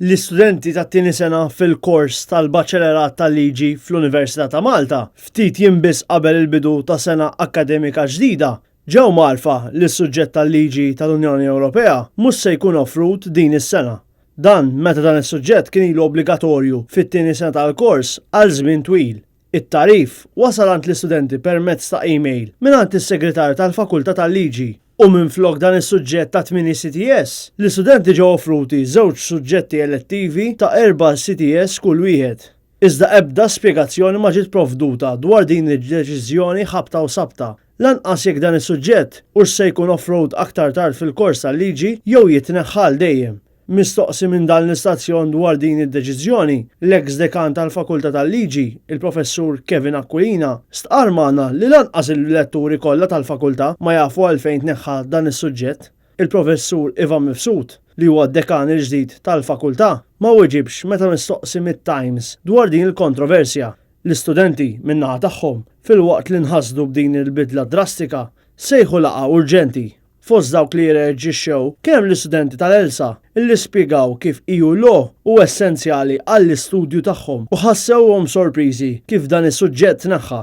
L-istudenti tat-tieni sena fil-kors tal-Baċellerat tal-Liġi fl-Università ta' Malta, ftit jiem biss qabel il-bidu ta' sena akkademika ġdida, ġew mgħarrfa li s-suġġett tal-Liġi tal-Unjoni Ewropea mhux se jkun offrut din is-sena. Dan meta dan is-suġġett kien ilu obbligatorju fit-tieni sena tal-kors għal żmien twil. It-tagħrif wasal għand l-istudenti permezz ta' email mingħand is-Segretarju tal-Fakultà tal-Liġi u minflok dan is-suġġett ta' 8 ECTS, l-istudenti ġew offruti żewġ suġġetti elettivi ta' 4 ECTS kull wieħed. Iżda ebda spjegazzjoni ma ġiet provduta dwar din id-deċiżjoni ħabta u sabta, lanqas jekk dan is-suġġett hux se jkun offrut aktar tard fil-kors tal-liġi jew jitneħħa għal dejjem. Mistoqsi minn dan l-istazzjon dwar din id-deċiżjoni, l-eks dekan tal-Fakultà tal-Liġi, il-Professur Kevin Aquilina, stqarr magħna li lanqas il-letturi kollha tal-Fakultà ma jafu għalfejn tneħħa dan is-suġġett. Il-Professur Ivan Mifsud, li huwa d-dekan il-ġdid tal-Fakultà, ma wiġibx meta mistoqsi mit-Times dwar din il-kontroversja. L-istudenti, min-naħa tagħhom, filwaqt li nħasdu b'din il-bidla drastika, sejħu laqgħa urġenti. Fost dawk li rreaġixxew kien hemm l-istudenti tal-ELSA li spjegaw kif EU Law hu essenzjali għall-istudju tagħhom u ħassewhom sorpriżi kif dan is-suġġett tneħħa.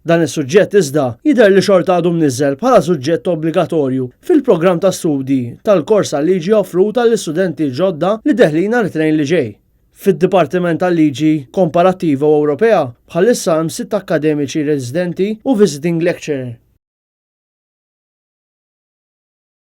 Dan is-suġġett iżda jidher li xorta għadu mniżżel bħala suġġett obbligatorju fil-programm ta' studji tal-kors tal-liġi offrut għall-istudenti ġodda li deħlin nhar it-Tnejn li ġej. Fid-Dipartiment tal-Liġi Komparattiva u Ewropea bħalissa hemm sitt akkademiċi residenti u visiting lecturer.